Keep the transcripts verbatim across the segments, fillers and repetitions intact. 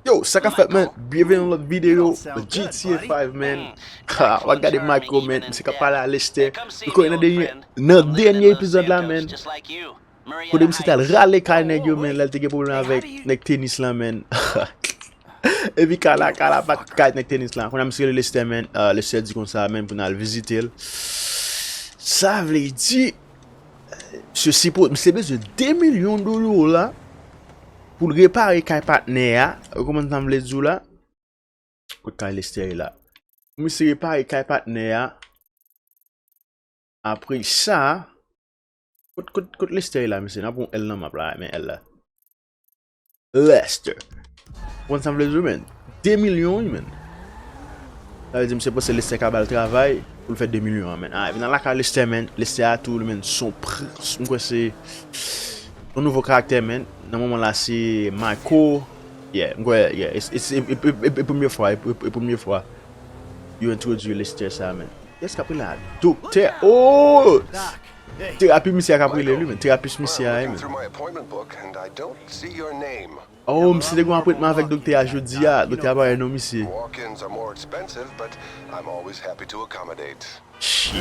Yo, sa k ap fèt, man? Byenveni nan lòt videyo G T A five, man. Ha, w ap gade Michael, man. Misye k ap pale a Lester. Nou konnen nan dènye, nan dènye epizòd la, man. Kote misye t al rale kay nèg yo, man, lè l te gen pwoblèm avèk nèg tenis lan, man. Epi Carla, Carla pa t kay nèg tenis lan. Kounye a misye rele Lester, man. Ah, Lester di konsa, man, pou n al vizite l. Sa vle di, misye sipo-, misye bezwen de milyon dola pou l repare kay patnè a. Ou konprann sa m vle di w la? Kot kay Lester ye la? Pou misye repare kay patnè a. Apre sa, kot, kot, kot Lester ye la, mesye? N ap pran L nan map la, men L la. Lester. Ou konn sa m vle di w, man? De milyon, wi, man. Sa vle di, misye panse Lester ka ba l travay pou l fè de milyon an, man. Ah, vin nan lakay Lester, man. Lester a tou, li, man, se yon prens. M kwè se yon nouvo karaktè, man. Nan moman la, se Michael. Yeah, m kwè, yeah. E, e, e, e, e, e premye fwa, e, e, e premye fwa yo entwodui Lester sa, man. Kiyès k ap rele a? Doktè. Oh! Terapi misye a k ap rele li, man. Terapis misye a ye, man. Oh, misye te gen yon apwentman avèk doktè a jodi a. Doktè a pa wè non misye. Shit.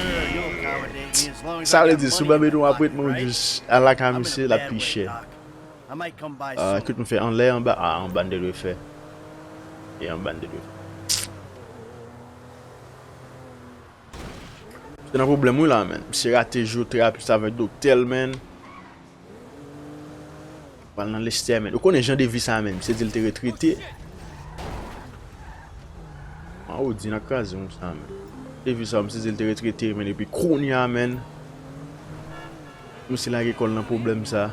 Sa vle di, si w pa mete yon apwentman, ou jis al lakay misye, l ap pi chè. Ah, kit nou fè anlè, anba? Ah, anba n te dwe fè. E anba n te dwe fè. Se nan pwoblèm wi la, man. Misye rate jou terapis avèk doktè l, man. Pral nan Lester, man. Ou konnen jan de vi sa, man. Misye di l te retrete. An ou di n ap kraze konsa, man. De vi sa, misye di l te retrete, man. Epi kounye a, man, misye lage kò l nan pwoblèm sa.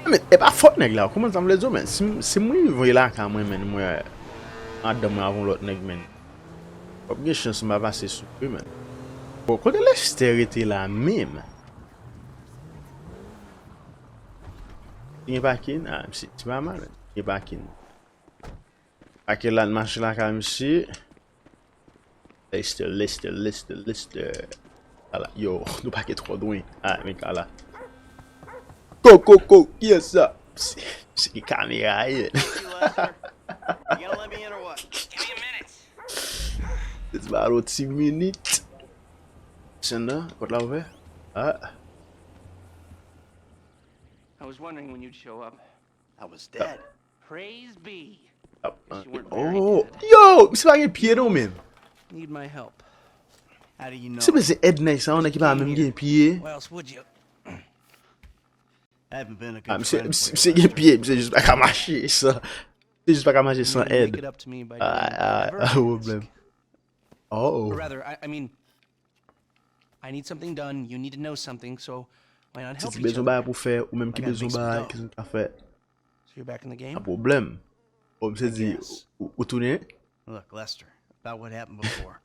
Men, e pa fòt nèg la, kòman sa m vle di w, men? Si m, si m rive lakay mwen, men, mwen, madanm mwen avè yon lòt nèg, men, w ap gen chans m pa pase sou wi, men. Bon, kote Lester rete la menm? Gen pakin? Ah, misye, ti pa mal, men. Gen pakin. Pakin la, n mache lakay misye. Lester, Lester, Lester, Lester. Ala, yo, nou pake twò lwen. Ah, men Carla. Ko, ko, ko, kiyès sa? Se, se ki kamera ye. It's about ti minit. Senda, pòt la ouvè. Ah. I was wondering when you'd show up. I was dead. Praise be. Oh, yo, misye pa gen pye non menm. Need my help. How do you know? Misye bezwen èd nèg sa, yon nèg ki pa menm gen pye. Why else would you? I haven't been a Ah, good misye, friend misye, for misye you. gen pye, misye jis pa ka mache san, misye jis pa ka mache san Make èd. it up to me by Ah, doing ah, whatever ah, I pwoblèm. ask. Oh. Or rather, I, I mean, I need something done. You need to know something. So why not Si help ti each bezwen other? bagay pou fè, ou menm ki I gotta bezwen make some bagay, dough. ki sa ka fè? So you're back in the A game. Pwoblèm. Bon, misye di, Yes. ou, ou tounen? Look, Lester, about what happened before.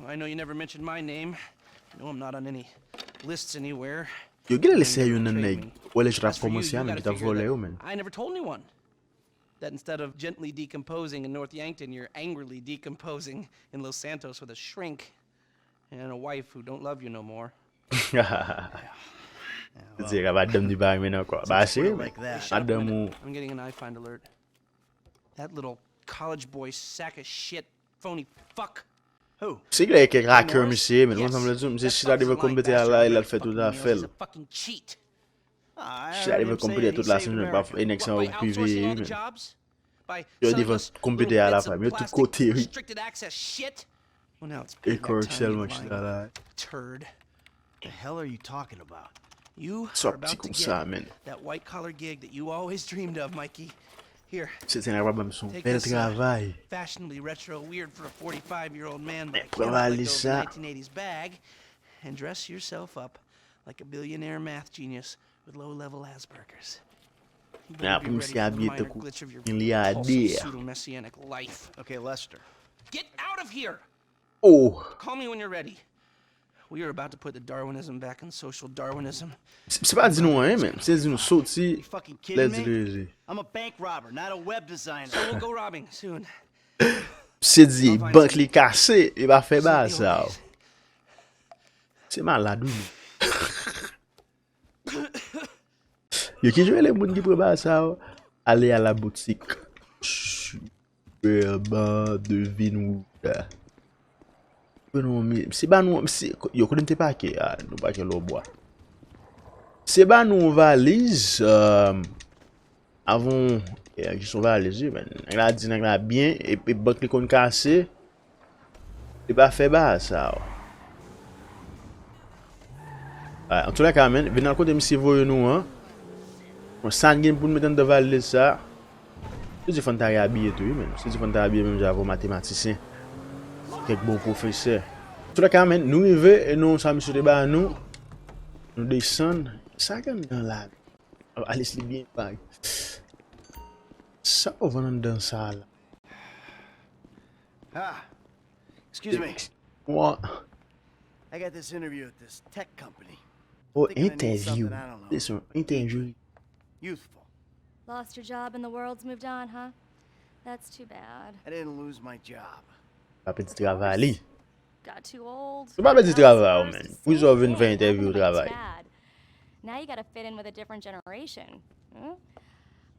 I know you never mentioned my name. I know I'm not on any lists anywhere. Yo, genlè se youn nan nèg wè lè yo t ap kòmanse a, men ki t ap vòlè yo, men. I never told anyone that instead of gently decomposing in North Yankton, you're angrily decomposing in Los Santos with a shrink and a wife who don't love you no more. Di ka madanm di pa renmen ankò. Ba se, Put it men. Like that. Shut up a Madanm minute. ou. I'm getting an iFind alert. That little college boy sack of shit, phony fuck. Who? Se klè ke rakè Morris? misye, men Yes. konsa m vle di, misye That chita fuck's devan my konpitè a bastard la, e who l got ap fè tout fucking afè nails. l. He's a fucking cheat. I Chita heard devan him say konpitè that he tout la saved semèn, pa America. e nèg sa What, yo by prive outsourcing ye, all the men. Jobs? By Yo selling devan us konpitè little a la, bits of fam, yo tout plastic kote, wi. Restricted access shit? Well, now it's E payback time, you sèlman lying chita la. Turd. The hell are you talking about? You are Sòti about to konsa, get men. That white collar gig that you always dreamed of, Mikey. Here, Se te nèg pa ban m son take bèl this, uh, travay. Fashionably retro, weird for a forty-five year old man, but I Pran can't let valiz go of the sa. nineteen eighties bag and dress yourself up like a billionaire math genius with low level Asperger's. You Nah, better be pou ready misye for the abiye minor tankou glitch of your milyadè. repulsive pseudo messianic life. Okay, Lester. Get out of here! Oh, Call me when you're ready. We are about to put the Darwinism back in social Darwinism. se se pa di nou anyen, men. Se di nou soti You fucking lè kidding di me? reze. I'm a bank robber, not a web designer. So we'll go robbing soon. Se di bank li kase, e pa fè ba sa. Se malad, wi. Yo, kijan yo rele moun ki pran bagay sa yo? Aller à la boutique. Superman de vin wouda. Pran nou, mi- se ba nou, se- yo, kote m te pake? Ah, nou pake lòbwa. Se ba nou yon valiz, euh, avan, eh, jis yon valiz, wi, men. Nèg la di, nèg la byen, e, e bank li konn kase. Li pa fè bagay sa yo. Alright, antoulèka, men, vin al kote misye voye nou an. Bon, sa n gen pou n met anndan valiz sa. Se di fò n ta reabiye tou, wi, men. Se di fò n ta abiye menm jan avè yon matematisyen. Kèk bon pwofesè. Antoulèka, men, nou rive, e nou, sa misye te ba nou. Nou desann. Sa gen anndan la? Alis li byen bay. Sa yo vann anndan sa la? Ah, excuse me. Mwen, I got this interview at this tech company. o Thinking I need entèvyou. Something I don't know. Se yon entèvyou. Youthful. Lost your job and the world's moved on, huh? That's too bad. I didn't lose my job. Pa pèdi travay li. Got too old. Ou pa pèdi House travay ou, was men. the Pou same yo vin thing. fè entèvyou Nothing travay. Bad. Now you gotta fit in with a different generation. Hmm?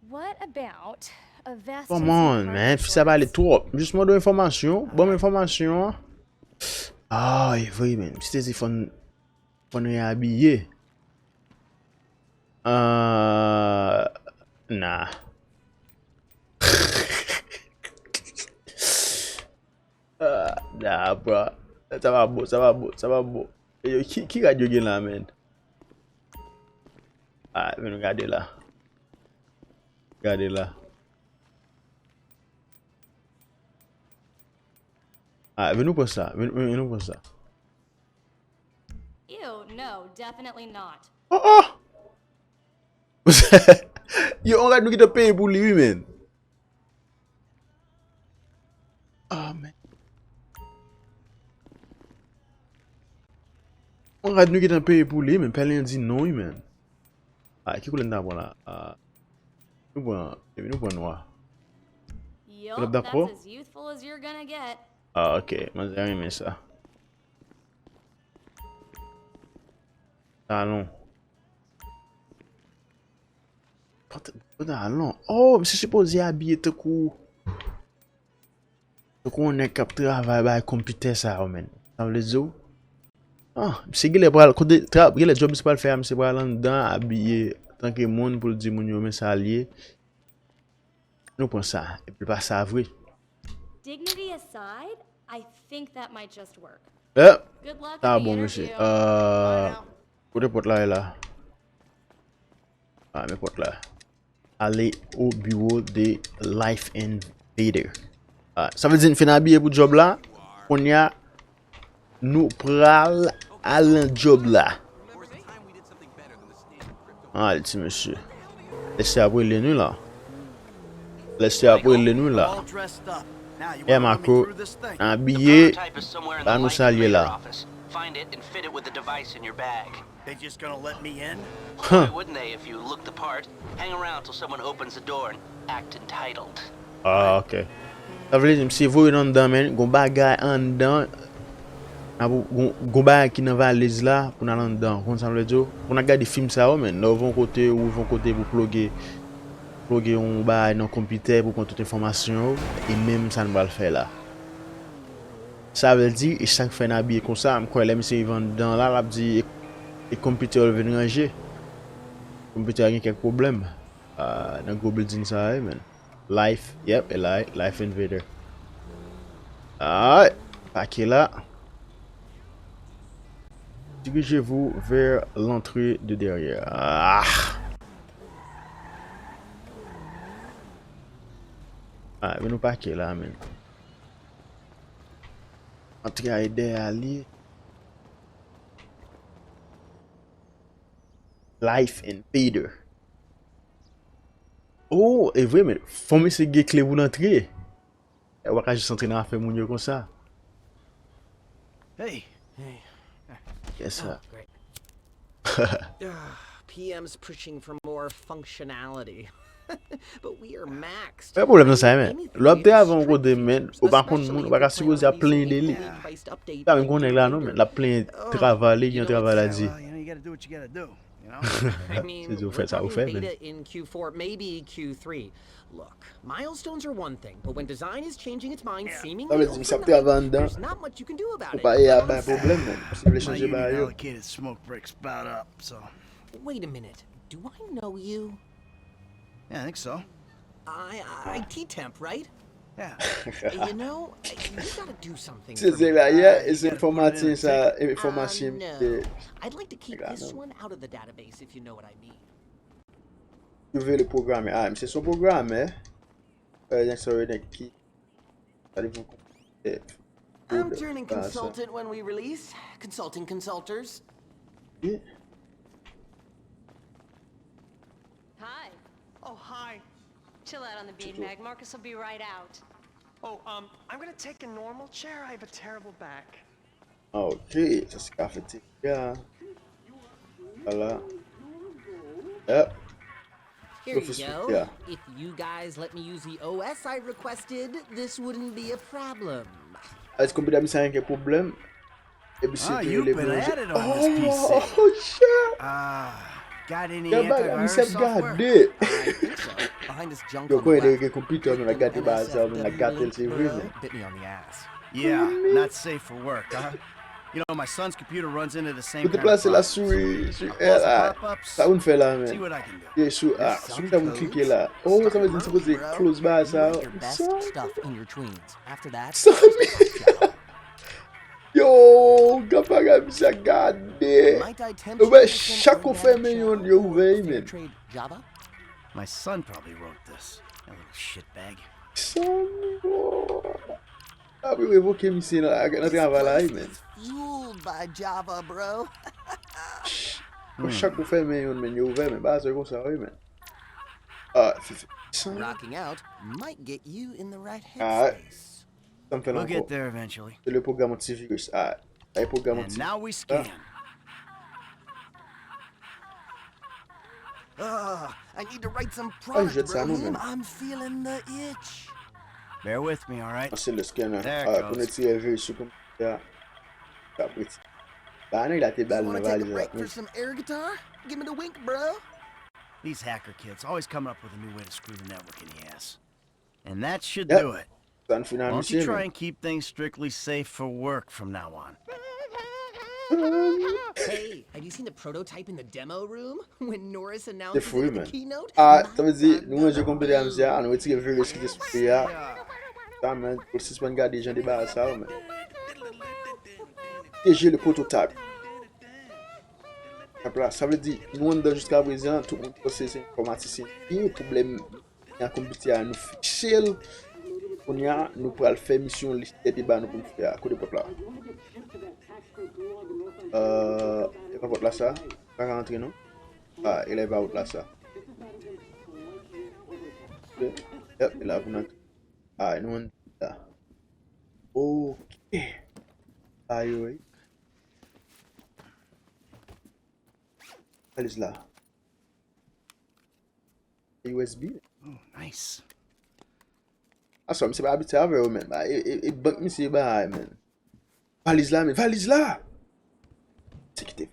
What about a vest Come and some on, man. cargo Fi sa pale shorts? twòp. Jis mande w enfòmasyon. Ban m enfòmasyon an. Ah, e vre, men. Si te di fò n, fò n reabiye. Ah, nah. Ah, nah, bro. Sa pa bon, sa pa bon, sa pa bon. Yo, ki, ki rad yo gen la, men? Ah, men nou gade la. Gade la. Ah, vin nou pran sa. Vin, vin, vin nou pran sa. Ew, no, definitely not. Oh, oh! Yo, on rad nou ki te peye pou li, wi, men. Ah, men. On rad nou ki te peye pou li, men. Pèlen di non, wi, men. Ah, ki koulè n ta pran la? Ah, nou pran, epi nou pran nwa. Yup, Lap dakò? That's as youthful as you're gonna get. Ah, ok. Mwen renmen sa. Talon. Pant-, pantalon. Oh, misye sipoze abiye tankou, tankou yon nèg k ap travay bay konpitè sa yo, men. Sa vle di w? Ah, misye genlè pral, kote, tra-, genlè djòb misye pral fè a, misye pral anndan, abiye tanke moun pou l di moun yo men sa l ye. Nou pran sa, epi l pa sa vre. Dignity aside, I think that might just work. Eh, Good luck sa at the bon, mesye. interview. Euh, kote pòt la ye la? Ah, men pòt la. Aller au bureau de Life Invader. Ah, sa vle di n fin abiye pou djòb la. Kounye a, nou pral al nan djòb la. Al, ti mesye. Lèse ap rele nou la. Lèse ap rele nou la. All dressed up. Now you Yeah, wanna run me Marco. through this thing? Abiye, Prototype is somewhere in ba the nou Life salye Invader la. Office. Find it and fit it with the device in your bag. They just gonna let me in? Why wouldn't they if you look the part? Hang around till someone opens the door and act entitled. Ah, ok. Sa vle di, misye voye nou anndan, men, gon bagay anndan. N ap, gon, gon bagay ki nan valiz la pou n al anndan. Konn sa m vle di w? Pou n al gade fim sa yo, men. Lè w rive yon kote, ou rive yon kote pou ploge, ploge yon bagay nan konpitè pou pran tout enfòmasyon yo, e menm sa n pral fè la. Sa vle di, e sa k fè n abiye konsa, m kwè lè misye rive anndan la, l ap di, e, e konpitè yo l vin ranje. Konpitè a gen kèk pwoblèm. Ah, nan gwo building sa a, men. Life, yep, e la, Life Invader. Ah, pake la. Dirigez-vous vers l'entrée de derrière. Ah! Ah, men nou pake la, men. Antre a e dèyè a li. Life Invader. Oh, e vre, men fò misye gen kle pou l antre. E w pa ka jis antre nan afè moun yo konsa. Hey. Yes, sir. Great. Ah, P M's pushing for more functionality. But we are maxed. Men pwoblèm nan sa, men. Lè w ap te avè yon kote, men, ou pa konn moun, ou pa ka sipoze ap plenyen de li. Pa menm konnen la, non, men l ap plenyen travay li, gen travay la di. Well, you know, you gotta do what you gotta do. You know? I mean, Se di ou we're fè sa ou talking fè, men. beta in Q four, maybe Q three. Look, milestones are one thing, but when design is changing its mind seemingly Sa vle di misye ap overnight, travay anndan. There's not much you can do about it. Konpayi a I'm bay sorry. Pwoblèm, men. Se vle My chanje bagay union yo. Allocated smoke breaks about up, so. Wait a minute. Do I know you? Yeah, I think so. I, I, T-Temp, right? Yeah. You know, you gotta do something Se for se me. la yè, Ah, e se you gotta put it in enfòmatyen a sa, ticket. Uh, enfòmatyen no. ke I'd like to keep Nigga, this no. one out of the database, if you know what I mean. Yo vle pwograme. Ah, misye se yon pwogramè. Euh, nèg sa yo nèg ki sa li pou eh, I'm food, turning ah, sa. Consultant when we release. Consulting consultors. Yeah. Hi. Oh, hi. Chill out on the beanbag. Marcus will be right out. Oh, um, I'm gonna take a normal chair. I have a terrible back. Ah, ok, sa se kafeterya. Voilà. Yep. Here you Office go. Yeah. If you guys let me use the O S I requested, this wouldn't be a problem. Èske konpitè misye gen kèk pwoblèm? Epi se Ah, te you've rele been manje. at it on this P C. Oh, shit! Ah, got any Gen bagay misye antivirus ap software? gade. I think so. Behind this junk Yo, on the kwen de left. gen konpitè nou la gade ba sa nou la gade l se vre men. Bit me on the ass. Yeah, not safe for work, huh? You know, my son's computer runs into the same Pou te kind of plase la problems. souris sou I'll R close the la. pop-ups, Sa moun fè la see men. what I can do. Ye sou ah, sou sa moun klike la. Oh, sa vle di se poze close ba sa. Your best Son, stuff in your tweens. After that, son. Yo, gapa gade misye gade. Might I tempt Yo you bay to some chak ou organic fèmen yon chow yo or veye fair men. trade Java? My son probably wrote this. That little shitbag. Son, bro. Apre yo revoke misye nan nan travay la wi men. Fueled by Java, bro. Kon chak ou fèmen yon men yo ouvè men ba se konsa wi men. Ah, se se. Son, Rocking out might get you in the right Ah. headspace. Sa m fè l We'll get ankò. There eventually. Se le pwogram antivirus. Ah, e pwogram And anti. Now we scan. Uh, I need to write some Ah, je product, ça, nous, Brahim. man. I'm feeling the itch. Bear with me, all right? Ah, se le scanner. There Ah, it pou goes. retire virus sou konpitè a. Sa prete. Ba nèg la te bal Wanna nan take a valiz la. break for some air guitar? Give me the wink, bro. These hacker kids always coming up with a new way to screw the network in the ass. And that should Yep. Do it. Sa n fin a Why don't you misye try men. And keep things strictly safe for work from now on? Hey, have you seen the prototype in the demo room? When Norris Se announces fou it wi at the men. keynote? Ah, My sa vle di God, nou manje the konpitè a misye a, nou retire virus ki te sou li a. Sa men, pou sispann gade jan de bagay sa yo men. Te jele prototype. Apre sa vle di nou anndan jiska prezan, tout moun panse se enfòmatisyen ki gen pwoblèm nan konpitè a, nou fikse l. Kounye a nou pral fè misyon li te te ba nou pou n fè a. Kote pòt la? Euh, e pa pòt la sa. Pa ka antre non. Ah, e la e pa wout la sa. Ok. Yep, e la pou n antre. Ah, nou antre la. Ok. Ayo, wi. Valiz la. U S B. Oh, nice. Aswè, misye pa abitye avè yo menm. Ah, e, e, e bank misye bay, men. Valiz la, men. Valiz la! Se kite.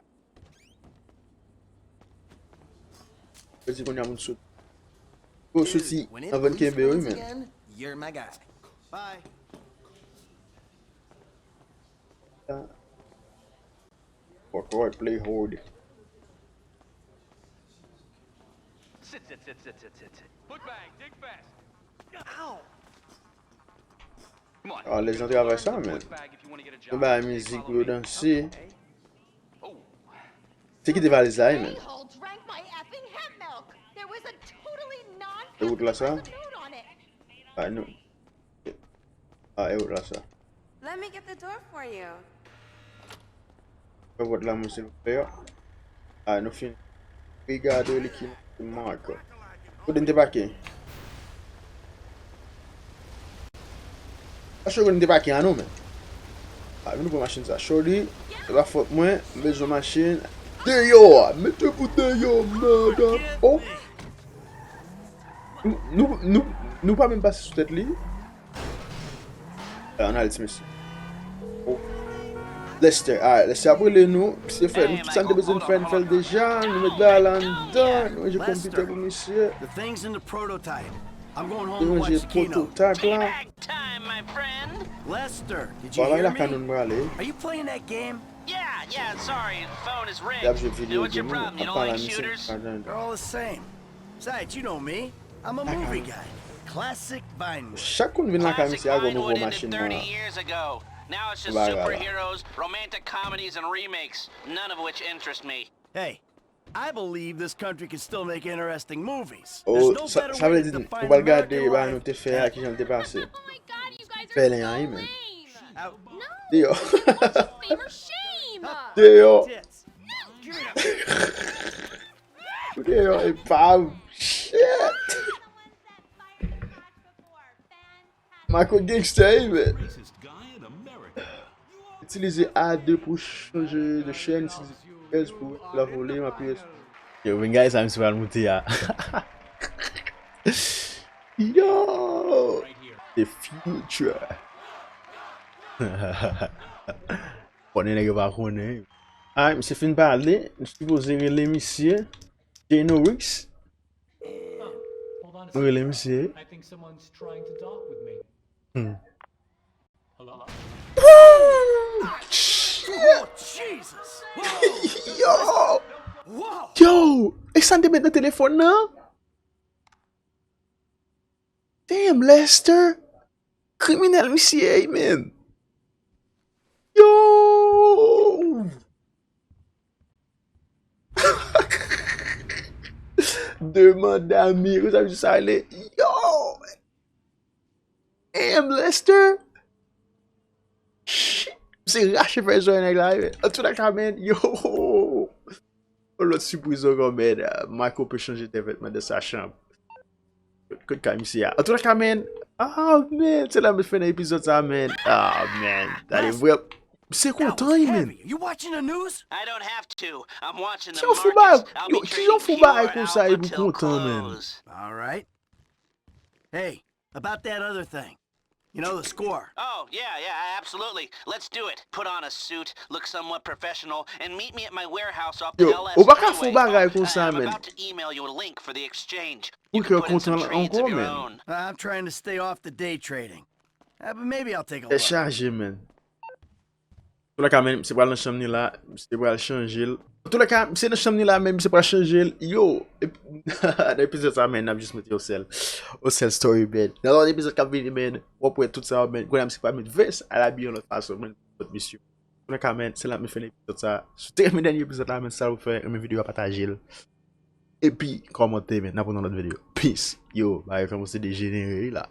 Valiz kounye a moun sot. Yo soti When it anvan bleeds kenbe yo, wi, once men. Again, you're my guy. Bye. Fuck, right, play hard. Sit, sit, sit, sit, sit, sit, sit. Book bag, dig fast. Ow! Come on. Ah, les gens travay sa, men. Book bag if you wanna get a job. Nou bay mizik pou yo danse. Oh, Se kite valiz la, wi, men. A-hole drank my effing hemp milk. There was a totally E wout la sa? non-cancerous note on it. Ah, nou. Ah, e wout la sa. Let me get the door for you. Fè vòt la, mwen, silvouplè. Ah, nou fin. Obrigado, ele que marca. Kote n te pake? Acho kote n te pake an nou, men. Ah, vin nou pran machin sa. Shorty, se pa fòt mwen, m bezwen machin. Deyò, mete pou deyò, mada. Oh. Nou, nou, nou, nou pa menm pase sou tèt li. Eh, ann al ti mesye. Oh. Lester, alright, Lester ap rele nou. Misye fè nou tout sa n te bezwen fè, n fè l deja. Nou met bagay la anndan, nou ranje konpitè pou misye. The thing's in the prototype. I'm going home Nou to watch ranje the keynote. pwototype la. Time, my friend. Lester, did you Bagay hear la ka nou me? Prale. Are you playing that game? Yeah, yeah, sorry, phone is rigged. Y ap jwe video What's your game, problem? You ap don't pale like a misye shooters? Madan. They're all the same. Besides, you know me. I'm a movie guy. Classic Vinewood. Chak kou n vin lakay Classic misye a gwo nouvo Vinewood ended machin thirty nan. Years ago. Now it's just Bagay la. Superheroes, romantic comedies, and remakes, none of which interest me. Hey, I believe this country can still make interesting movies. Oh, There's no sa better sa vle way di to nou define pral gade American bagay nou life. Te fè a, kijan l te pase. Oh my god, you guys Fè are len so an, man. Lame. Out. No, Deyo. Hall of Famer shame. Deyo. Tits. Deyo, e pa shit. Michael Gangster, ey, man. Itilize A de pou chanje de chèn, itilize F S pou la vole, m apiye. Yo, men gade sa misye pral moute a. Yo! The future. Konnen nèg yo pa konnen. Alright, misye fin pale, m sipoze rele misye. Jay Norris. Hold on a Mwen rele second. Misye. I think someone's trying to talk with me. Hmm. Hello? Oh, Jesus. Yo! Whoa. Yo! E sa n te met nan telefòn nan? Damn, Lester! Kriminèl misye ye, man! Yo! Demande à Miro, sa misye sa rele. Yo! Damn, Lester! Shit! Misye rache fè zòrèy nèg la, man. An tou ka, man, yo! Yon lòt sipriz ankò, man. Michael pe chanje tèt vètman de sa chanm. Kot ka misye a? An tou ka, man. Ah, man. Se la m fè nan epizòd sa, man. Ah, man. Tande vre. Misye That was kontan, man. Heavy. You watching the news? I don't have to. I'm watching the Kijan w fou markets. bagay? I'll Yo, be kijan w fou trading bagay pure konsa epi w alpha till kontan, man? close. All right. Hey, about that other thing. You know the score. Oh, yeah, yeah, absolutely. Let's do it. Put on a suit, look somewhat professional, and meet me at my warehouse off the Yo, L S ou pa ka fè freeway. bagay Oh, konsa, I'm man. About to email you a link for the exchange. Ou You can kè put in some kontan trades of ankò, your man. Own. I'm trying to stay off the day trading. Uh, but maybe I'll take a Tèt look. Chaje, man. An tou ka, man, misye pral nan chanm ni la, misye pral chanje l. An tou ka, misye nan chanm ni la, men misye pral chanje l. Yo! Nan epizòd sa, man, n ap jis mete yon sèl. Yon sèl story, man. Nan lòt epizòd k ap vini, man, w ap wè tout sa, man. Kounye a misye pral met vès, al abiye yon lòt fason, man. Lòt misye. An tou ka, man, se la m fè epizòd sa. Si w te renmen dènye epizòd la, man, sa w fè, renmen videyo a, pataje l. Epi, kòmante, man. N ap wè nan lòt videyo. Peace. Yo, bagay kòmanse dejenere, wi, la.